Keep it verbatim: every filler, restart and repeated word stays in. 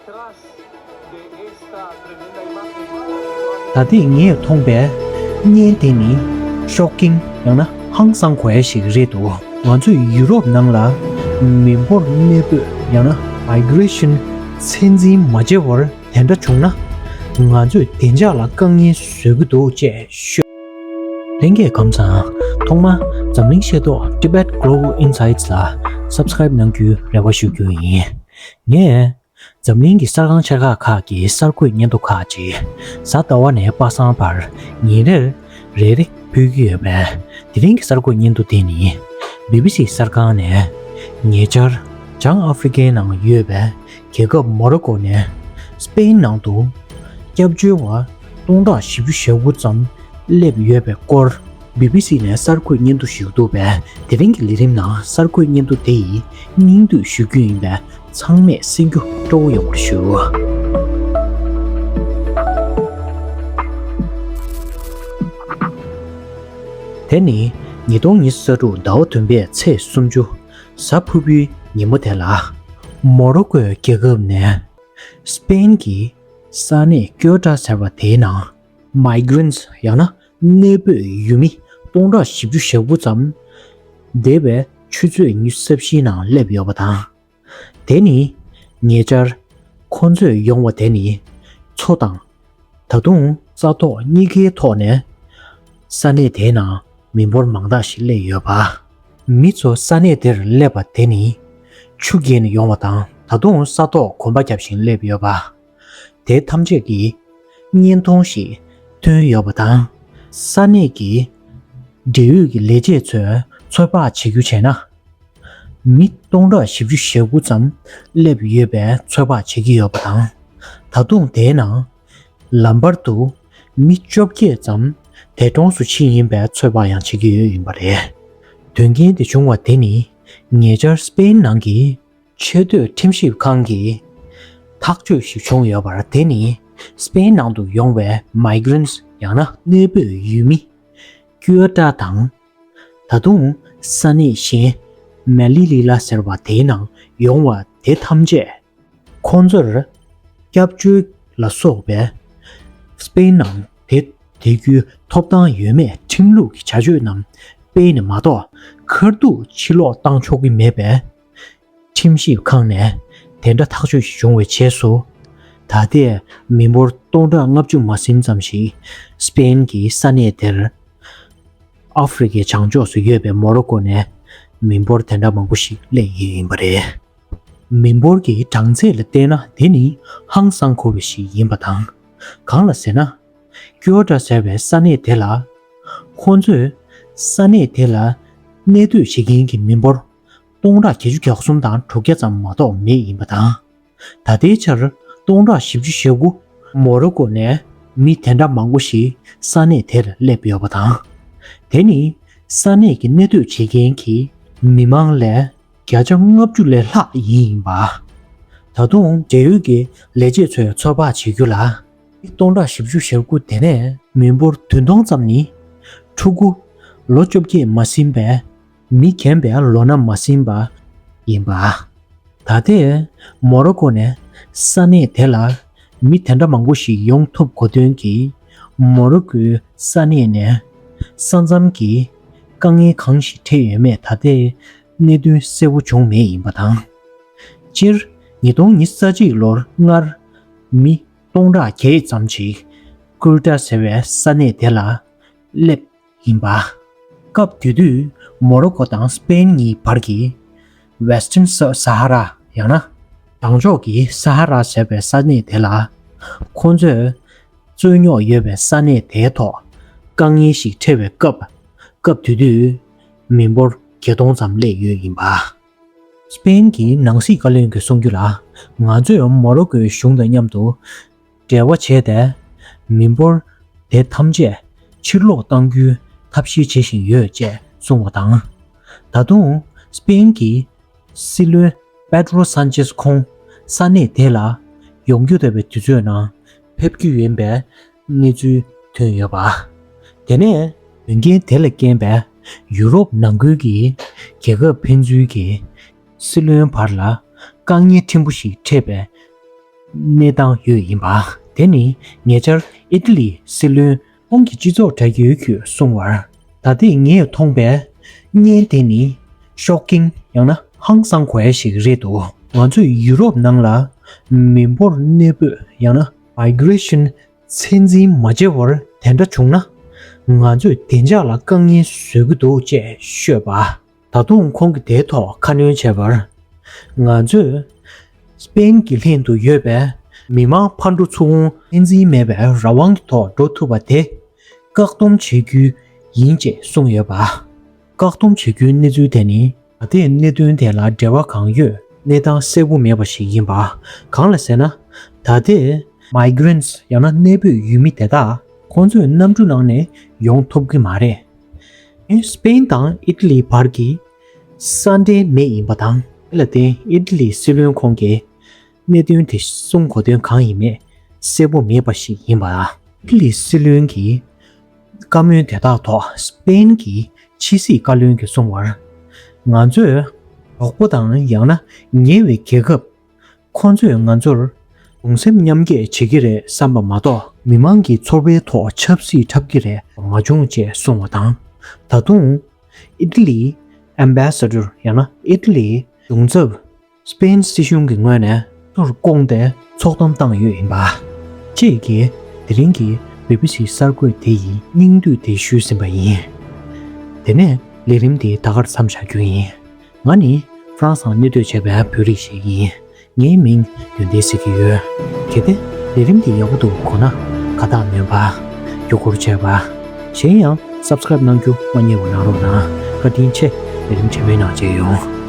ད་ཐེངས་ངས་མཐོང་པའི་བརྙན་དེ་ནི་ཤོག་ཀིང་ཡང་ན་ཧང་སང་དགོས་ཡ་ཞིག་རེད་འདུག་ང་ཚོས་ཡུ་རོབ་ནང་ལ་མི་འབོར་གནས་སྤོས་ཡང་ན་མའི་གྷི་རེ་ཤན་ཚད་འཛིན་མ་བྱས་བར་དེ་འདྲ་བྱུང་ན། ང་ཚོས་བདེ་འཇགས་ལ་དཀའ་ངལ་བཟོ་གི་འདུག་ཅེས་ཤོད། ལྷན་རྒྱས་ཁམས་བཟང་། ཐོག་མར་འཛམ་གླིང་ཤེས་རྟོགས་Tibet Global Insights་ལ་Subscribe་གནང་རྒྱུའི་རེ་བ་ཞུ་རྒྱུ་ཡིན། ངས་འཛམ་གླིང་གི་གསར་ཁང་ཆེ་ཁག་ཁག་གི་གསར་འགོད་སྙན་ཐོ་ཁག་ཅིག་གཟའ་ཟླ་བ་ནས་པ་སངས་བར་ཉིན་རེར་རེ་རེ་ཕུལ་གྱི་ཡོད་པས། དེ་རིང་གི་གསར་འགོད་སྙན་ཐོ་དེ་ནི་བི་བི་སི་གསར་ཁང་ནས་ཉེ་ཆར་བྱང་ཨ་ཧྥེ་རི་ཁའི་ནང་ཡོད་པའི་རྒྱལ་ཁབ་མོ་རོ་ཀོ་ནས་སྤེན་ནང་དུ་སྐྱབས་བཅོལ་བ་སྟོང་ཕྲག་བཞི་བཅུ་ཞེ་དགུ་ཙམ་སླེབས་ཡོད་པའི་སྐོར་བི་བི་སི་ནས་གསར་འགོད་སྙན་ཐོ་ཞིག་འདུག་པས། དེ་རིང་གི་ལས་རིམ་ནང་གསར་འགོད་སྙན་ཐོ་དེ་ཡི་སྙིང་བསྡུས་ཞུ་རྒྱུ་ཡིན་པས། ཚང་མས་གསན་རྒྱུ་སྤྲོ་བོ་ཡོང་བར་ཞུ། དེ་ནི་ཉིས་སྟོང་ཉི་ཤུ་རྩ་དྲུག་ཟླ་བ་བདུན་པའི་ཚེས་སུམ་ཅུ་གཟའ་ཕུར་བུའི་ཉིན་མོ་དེ་ལ། མོ་རོ་ཀོའི་རྒྱལ་ཁབ་ནས་སྤེན་གྱི་ས་གནས་ཀྱོ་ཏྲ་ཟེར་བ་དེའི་ནང་མའི་གྷི་རེནཊ་ཡང་ན་གནས་སྤོས་ཡུལ་མི་སྟོང་ཕྲག་བཞི་བཅུ་ཞེ་དགུ་ཙམ་འདས་པའི་ཆུ་ཚོད་ཉི་ཤུ་རྩ་བཞིའི་ནང་སླེབས་ཡོད་པ་དང་། དེ་ནི་ཉེ་ཆར་ཁོ་ཚོས་ཡོང་བ་དེ་ནི་མཚོ་དང་ད་དུང་རྩྭ་ཐོག་གཉིས་ཀའི་ཐོག་ནས་ས་གནས་དེའི་ནང་མི་འབོར་མང་དག་ཞིག་སླེབས་ཡོད་པ། མི་ཚོ་ས་གནས་དེར་སླེབས་པ་དེ་ནི་ཆུ་བརྒལ་ནས་ཡོང་བ་དང་། ད་དུང་ས་ཐོག་གོམ་པ་བརྒྱབ་བཞིན་སླེབས་ཡོད་པ། དེ་ཐམས་ཅད་ཀྱི་བརྙན་ཐུང་ཞིག་ཐོན་ཡོད་པ་དང་། ས་གནས་ཀྱི་འབྲེལ་ཡོད་ཀྱི་ལས་བྱེད་ཚོས་ཚོད་དཔག་བྱེད་རྒྱུ་བྱས་ན། མི་སྟོང་ཕྲག་བཞི་བཅུ་ཞེ་དགུ་ཙམ་སླེབས་ཡོད་པའི་ཚོད་དཔག་བྱེད་ཀྱི་ཡོད་པ་དང་། ད་དུང་དེའི་ནང་ལམ་བར་དུ་མི་བཅོ་བརྒྱད་ཙམ་འདས་གྲོངས་སུ་ཕྱིན་ཡིན་པའི་ཚོད་དཔག་ཡང་བྱེད་ཀྱི་ཡོད་ཡིན་པ་རེད། དོན་རྐྱེན་དེ་བྱུང་བ་དེ་ནི་ཉེ་ཆར་སྤེན་ནང་གི་ཆེས་མཐོའི་ཁྲིམས་ཞིབ་ཁང་གིས་ཐག་གཅོད་ཞིག་བྱུང་ཡོད་པར། དེ་ནི་སྤེན་ནང་དུ་ཡོང་བའི་མའི་གྷི་རེནཊ་ཡང་ན་གནས་སྤོས་ཡུལ་མི་ཀྱོ་ཏྲ་དང་། ད་དུང་ས་གནས་གཞན་མེ་ལི་ལི་ལ་ཟེར་བ་དེའི་ནང་ཡོང་བ་དེ་ཐམས་ཅད་ཁོང་ཚོར་སྐྱབས་བཅོལ་ལ་སོགས་པའི་སྤེན་ནང་དེ་བསྡད་རྒྱུའི་ཐོབ་ཐང་ཡོད་མེད་ཁྲིམས་ལུགས་ཀྱི་བྱ་སྤྱོད་རྣམས་སྤེལ་ནས་མ་གཏོགས། ཁ་ཐུག་ཕྱིར་སློག་བཏང་ཆོག་གི་མེད་པས། ཁྲིམས་ཞིབ་ཁང་ནས་དེ་འདྲ་ཐག་གཅོད་ཞིག་བྱུང་བའི་རྗེས་སུ། ད་ལྟའི་མི་འབོར་སྟོང་ཕྲག་ལྔ་བཅུ་མ་ཟིན་ཙམ་ཞིག་སྤེན་གྱི་ས་གནས་དེར། ཨ་ཧྥེ་རི་ཁའི་བྱང་ཕྱོགས་སུ་ཡོད་པའི་མོ་རོ་ཀོ་ནས་མི་འབོར་དེ་འདྲ་མང་པོ་ཞིག་སླེབས་ཡོད་ཡིན་པ་རེད། མི་འབོར་གྱི་གྲངས་ཚད་ལ་བལྟས་ན། དེ་ནི་ཧང་སང་དགོས་པ་ཞིག་ཡིན་པ་དང་། གང་ལ་ཟེར་ན། ཀྱོ་ཏྲ་ཟེར་བའི་ས་གནས་དེ་ལ། ཁོང་ཚོས་ས་གནས་དེ་ལ་གནས་སྡོད་བྱེད་མཁན་གྱི་མི་འབོར་སྟོང་ཕྲག་བརྒྱད་ཅུ་གྱ་གསུམ་དང་དྲུག་བརྒྱ་ཙམ་མ་གཏོགས་མེད་ཡིན་པ་དང་། ད་ལྟའི་ཆར་སྟོང་ཕྲག་བཞི་བཅུ་ཞེ་དགུ་མོ་རོ་ཀོ་ནས་མི་དེ་འདྲ་མང་པོ་ཞིག་ས་གནས་དེར་སླེབས་ཡོད་པ་དང་། དེ་ནི་ས་གནས་ཀྱི་གནས་སྡོད་བྱེད་མཁན་གྱི་མི་མང་ལས་བརྒྱ་ཆ་ལྔ་བཅུ་ལས་ལྷག་ཡིན་ཡིན་པ། ད་དུང་འབྲེལ་ཡོད་ཀྱི་ལས་བྱེད་ཚོས་ཚོད་དཔག་བྱེད་རྒྱུ་ལ། སྟོང་ཕྲག་བཞི་བཅུ་ཞེ་དགུ་དེ་ནས་མི་འབོར་བདུན་སྟོང་ཙམ་ནི་ཕྲུ་གུ་ལོ་བཅོ་བརྒྱད་མ་ཟིན་པའི་མི་རྒན་པའི་ལོ་ན་མ་ཟིན་པ་ཡིན་པ། ད་ལྟའི་མོ་རོ་ཀོ་ནས་ས་གནས་དེ་ལ་མི་དེ་འདྲ་མང་པོ་ཞིག་ཡོང་ཐུབ་དགོས་དོན་གྱིས། མོ་རོ་ཀོའི་ས་གནས་ནས་ས་མཚམས་ཀྱི་དཀའ་ངལ་གང་ཞིག་འཕྲད་ཡོད་མེད་ད་ལྟའི་གནད་དོན་གསལ་པོ་བྱུང་མེད་ཡིན་པ་དང་། སྤྱིར་ཉིས་སྟོང་ཉི་ཤུ་རྩ་གཅིག་ལོར་སྔར་མི་སྟོང་ཕྲག་བརྒྱད་ཙམ་ཞིག་ཀུར་ཏ་ཟེར་བའི་ས་གནས་དེ་ལ་སླེབས་ཡིན་པ། སྐབས་དེ་དུས་མོ་རོ་ཀོ་དང་སྤེན་གཉིས་བར་གྱི་Western Sa- Sahara ཡང་ན་བྱང་ཕྱོགས་ཀྱི་ས་ཧ་ར་ཟེར་བའི་ས་གནས་དེ་ལ། ཁོང་ཚོས་རྩོད་རྙོག་ཡོད་པའི་ས་གནས་དེའི་ཐོག་དཀའ་ངལ་ཞིག་འཕྲད་པའི་སྐབས། སྐབས་དེ་དུས་མི་འབོར་བརྒྱད་སྟོང་ཙམ་སླེབས་ཡོད་ཡིན་པ། སྤེན་གྱི་ནང་སྲིད་བཀའ་བློན་གྱིས་གསུང་རྒྱུ་ལ། ང་ཚོས་མོ་རོ་ཀོའི་གཞུང་དང་མཉམ་དུ་འབྲེལ་བ་བྱས་ཏེ། མི་འབོར་དེ་ཐམས་ཅད་ཕྱིར་སློག་གཏང་རྒྱུའི་ཐབས་ཤེས་བྱེད་བཞིན་ཡོད་ཅེས་གསུངས་པ་དང་། ད་དུང་སྤེན་གྱི་སྲིད་བློན་པེ་ཏྲོ་སན་ཅེས་ཁོང་ས་གནས་དེ་ལ་ཡོང་རྒྱུ་འདས་པའི་དུས་ཚོད་ནང་ཕེབས་ཀྱི་ཡིན་པའི་གནས་ཚུལ་ཐོན་ཡོད་པ། དེ་ནས་དོན་རྐྱེན་དེ་ལ་རྐྱེན་པས་ཡུ་རོབ་ནང་ཁུལ་གྱི་རྒྱལ་ཁབ་ཕན་ཚུན་གྱི་སྲིད་བློན་བར་ལ་དཀའ་ངལ་ཕྲན་བུ་ཞིག་འཕྲད་པའི་ གནས་སྟངས་ཡོད་ཡིན་པ། དེ་ནི་ཉེ་ཆར་ཨི་ཏི་ལིའི་སྲིད་བློན་ཁོང་གི་སྤྱི་ཚོགས་དྲ་རྒྱའི་བརྒྱུད་གསུངས་པར། ད་ཐེངས་ངས་མཐོང་པའི་བརྙན་དེ་ནི་ཤོག་ཀིང་ཡང་ན་ཧང་སང་དགོས་ཡ་ཞིག་རེད་འདུག་ང་ཚོས་ཡུ་རོབ་ནང་ལ་མི་འབོར་གནས་སྤོས་ཡང་ན་མའི་གྷི་རེ་ཤན་ཚད་འཛིན་མ་བྱས་པར་དེ་འདྲ་བྱུང་ན། ང་ཚོས་བདེ་འཇགས་ལ་དཀའ་ངལ་བཟོ་གི་འདུག་ཅེས་ཤོད་པ། ད་དུང་ཁོང་གིས་དེའི་ཐོག་ཁ་སྣོན་བྱས་པར། ང་ཚོས་སི་པེན་གྱི་ལྷན་དུ་ཡོད་པའི་མི་མང་ཕར་འགྲོ་ཚུར་འོང་ཚད་འཛིན་མེད་པའི་རང་དབང་གི་ཐོག་འགྲོ་ཐུབ་པ་དེ་བཀག་སྡོམ་བྱེད་རྒྱུ་ཡིན་ཅེས་གསུངས་ཡོད་པ། བཀག་སྡོམ་བྱེད་རྒྱུའི་གནས་ཚུལ་དེ་ནི་ད་ལྟའི་གནད་དོན་དེ་ལ་འབྲེལ་བ་གང་ཡོད་གནས་སྟངས་གསལ་པོ་མེད་པ་ཞིག་ཡིན་པ། གང་ལ་ཟེར་ན། ད་ལྟའི་མའི་གྷི་རེན་ཊི་ཡང་ན་གནས་སྤོས་ཡུལ་མི་དེ་དག་ཁོང་ཚོས་གནམ་གྲུ་ནང་ནས་ཡོང་ཐུབ་ཀྱི་མ་རེད། སི་པེན་དང་ཨི་ཏི་ལིའི་བར་གྱི་ས་འབྲེལ་མེད་ཡིན་པ་དང་། དེ་ལ་བརྟེན་ཨི་ཏི་ལིའི་སྲིད་བློན་ཁོང་གིས་གནད་དོན་དེ་གསུང་གོ་དོན་གང་ཡིན་མེད་གསལ་པོ་མེད་པ་ཞིག་ཡིན་པ། ཨི་ཏི་ལིའི་སྲིད་བློན་གྱི་བཀའ་མོལ་དེ་དག་ཐོག་སི་པེན་གྱི་ཕྱི་སྲིད་བཀའ་བློན་གྱིས་གསུངས་པར། ང་ཚོས་གྲོགས་པོ་དང་ཡང་ན་ཉེ་བའི་རྒྱལ་ཁབ། ཁོང་ཚོས་ང་ཚོར་གདུང་སེམས་མཉམ་སྐྱེད་བྱེད་ཀྱི་རེད་བསམ་པ་མ་གཏོགས། མི་མང་གི་འཚོ་བའི་ཐོག་ཆབ་སྲིད་འཁྲབ་ཀྱི་རེད་མ་བྱུང་ཅེས་གསུངས་པ་དང་། ད་དུང་ཨི་ཏི་ལིའི་ཨེམ་བྷེ་སེ་ཌར་ཡང་ན་ཨི་ཏི་ལིའི་གཞུང་ཚབ་སི་པེན་སྲིད་གཞུང་གི་ངོས་ནས་ཚུར་བསྐོངས་ཏེ་ཚོགས་བསྡོམས་བཏང་ཡོད་ཡིན་པ། ཅེས་ཀྱིས་དེ་རིང་གི་བི་བི་སི་གསར་འགོད་དེ་ཡི་སྙིང་བསྡུས་དེ་ཞུས་ཟིན་པ་ཡིན། དེ་ནས་ལས་རིམ་འདི་ད་གར་མཚམས་བཞག་རྒྱུ་ཡིན། ང་ནི་ཧྥ་རན་སིའི་གནས་སྡོད་བྱས་པའི་བོད་རིགས་ཤིག་ཡིན། ངའི་མིང་ཡོན་ཏན་ཟེར་གྱི་ཡོད། གལ་ཏེ་ལས་རིམ་འདི་ཡག་པོ་འདུག་གོ་ན་དགའ་རྟགས་སྣོན་པ། བརྒྱུད་སྐུར་བྱས་པ། གཞན་ཡང་སབ་སི་ཀ་རེབ་གནང་རྒྱུ་མ་བསྙེལ་བ་གནང་རོགས་གནང་། བཀའ་དྲིན་ཆེ། ལས་རིམ་རྗེས་མའི་ནང་མཇལ་ཡོང་།